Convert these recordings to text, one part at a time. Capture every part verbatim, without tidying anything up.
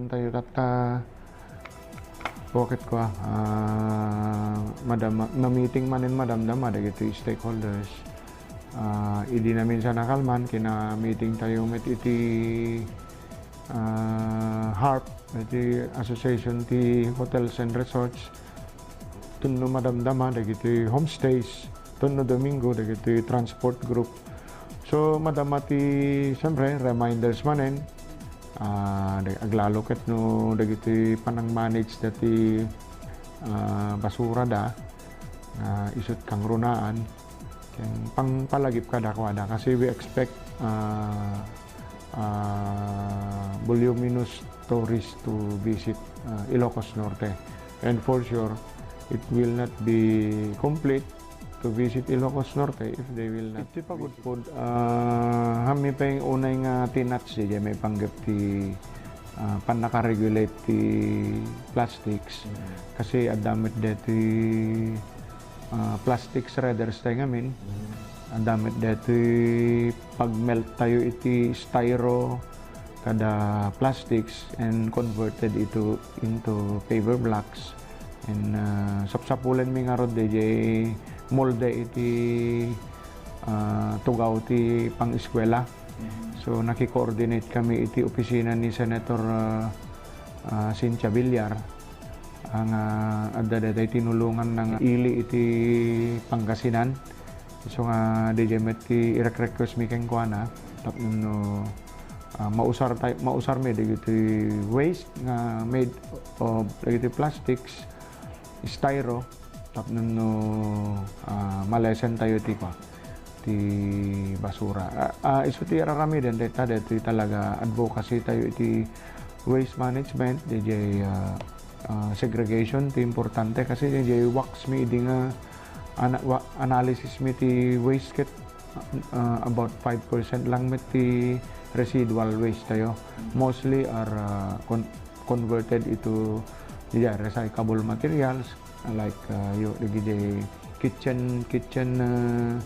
Tayo tatta, bakit ko, ah, madama-, ma-meeting manen madamdama dagiti stakeholders. Ah, idi naminsan a kalman, kina-meeting tayo met iti, ah, harp, iti Association ti Hotels and Resorts. Tunno madamdama dagiti homestays, tunno Domingo dagiti transport group. So, madama ti, siyempre, reminders manen, ah, da-, aglalo ket no dagiti panang-manage dati, ah, basura da, ah, isut kangrunaan, ken pangpalagip kadakuada. Kasi we expect, ah, ah, voluminous tourists to visit, ah, Ilocos Norte. And for sure, it will not be complete to visit Ilocos Norte if they will not. Iti pagudpod, ah, hammi pay unay nga tinatch diay maipanggep ti, ah, pannakaregulate ti plastics. Mm. Kasi adda met deti, ah, plastic shredders tayo ngamin. Mm. Adda met deti pag-melt tayo iti styro kada plastics and converted ito into paper blocks. And, ah, sapsapulenmi ngarud diay molde iti, ah, tugaw ti pang-eskuela. Mhm. So, naki-coordinate kami iti opisina ni Senator, ah, ah, Cynthia Villar, nga adda daytay tinulonganna nga ili iti Pangasinan. So nga, diay met ti irek-request mi kenkuana, tapno no, ah, mausar tay-, mausar mi dagiti waste nga made of dagiti plastics, styro, tapno no, ah, malesen tayo ti kua, ti basura. Ah, ah, isu ti ar-aramiden dayta, daytoy talaga advocacy tayo iti waste management, diay, ah, ah, segregation ti importante kasi diay wax mi idi nga ana-, wa-, analysis mi ti waste ket, ah, about five percent lang met ti residual waste tayo. Mostly are, ah, con-, converted ito diay recyclable materials like, ah, yo, dagiti kitchen, kitchen, ah,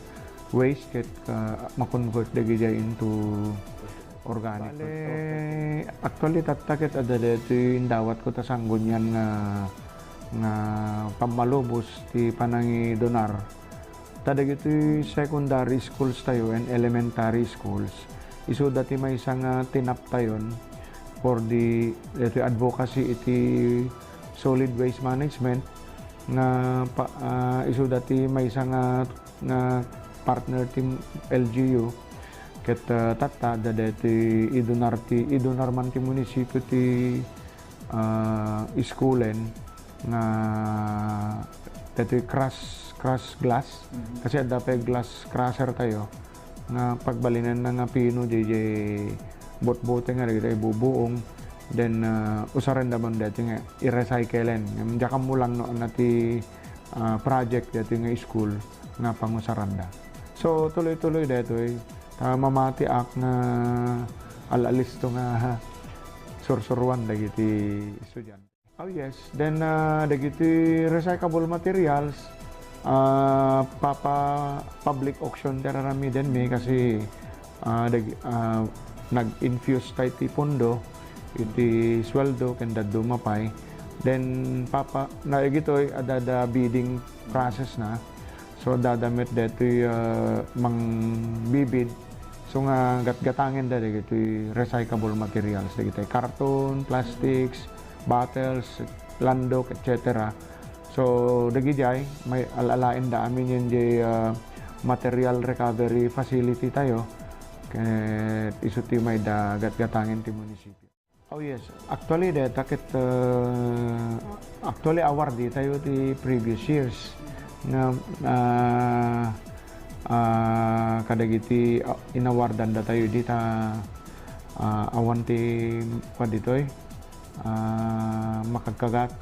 waste ket, ah, ma-convert dagiti into organic. Bale, actually, tatta ket adda daytoy indawatko ta sanggunian nga, nga pammalubos ti panangidunar. Ta dagiti secondary schools tayo and elementary schools, isuda ti maysa nga tinaptayon for the, daytoy advocacy iti solid waste management nga pa-, ah, isuda ti maysa nga nga partner ti L G U, ket, ah, tatta, adda daytoy idunar ti, idunar man ti munisipio ti, ah, iskulen nga daytoy crush, crush glass. Mhm. Kasi adda pay glass crusher tayo nga pagbalinenna nga pino, diay butbuteng nga dagiti bubuong. Then, ah, usarenda man daytoy nga i-recyclen. Ngem diak ammo lang no ania ti, ah, project daytoy nga school nga pangusaranda. So, tuloy-tuloy daytoy. Ta mamatiak nga al-alisto nga sursuruan dagiti estudiante. Oh, yes. Then, ah, dagiti recyclable materials, ah, papa-, public auction ti ar-aramidenmi kasi ah, dag-, ah, nag-infuse tayo ti pondo iti sueldo ken dadduma pay. Then, papa-, na, dagitoy, adda bidding process na. So, adda met daytoy, ah, mangbibid. So nga, gatgatangenda dagitoy recyclable materials, dagitoy karton, plastics, bottles, landok, et cetera. So, dagidiay, may al-alaenda amin yen jay, ah, material recovery facility tayo. Ket isu ti mayda gatgatangen ti munisipyo. Oh, yes. Actually, dayta ket, ah, actually, awardee tayo ti previous years nga, ah, ah, kadagiti, ah, inawardanda tayo dita, ah, awan ti, kua ditoy, ah, makagkagat.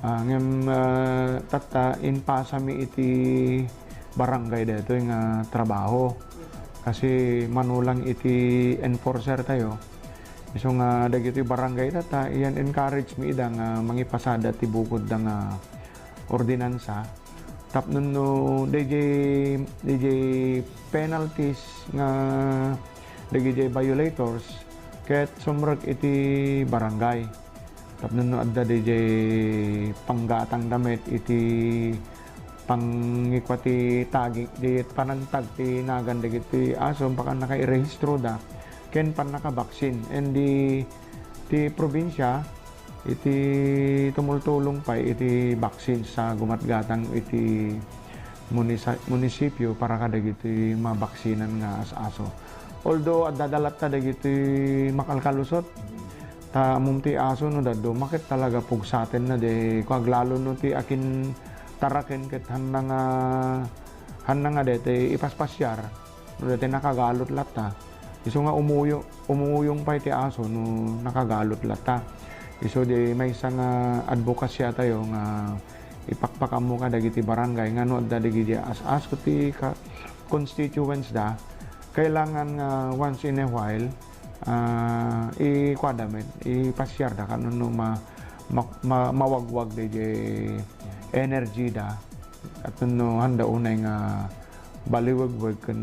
Ah, ngem, ah, tatta, impasami iti barangay daytoy nga trabaho. Kasi mano lang iti enforcer tayo. Isu nga dagiti barangay tatta, iyan encourage mi ida nga mangipasada ti bukodda nga ordinansa. Tapno no, dayjay, dayjay penalties nga dagiti violators, Ket sumrek iti barangay. Tapno no adda diay panggatangda met iti pangikua ti tagi, diay panangtag ti nagan dagiti aso, pakannaka irehistroda ken pannakabaksin. And di, ti probinsia, iti tumultulong pay iti vaccines sa gumatgatang iti munisa-, munisipyo para kadagiti mabaksinan nga as-aso. Although, adda da latta dagiti makalkalusot, ta ammom ti aso no dadduma ket talaga pugsatenna di kuag lalo no ti akin taraken ket hanna nga, hanna nga deti ipaspasiar. No deti nakagalot latta. Isu nga umuyo-, umuyong pay ti aso no nakagalot latta. Isu di maysa nga advocacy tayo nga ipakpakammo kadagiti barangay nga no adda dagiti as-aso ti ka-, constituents da, kailangan nga once in a while, ah, ikuada met, ipasiarda ket no ma-, ma-, ma-, mawagwag daydiay energy da, ket no handa unay nga baliwegweg ken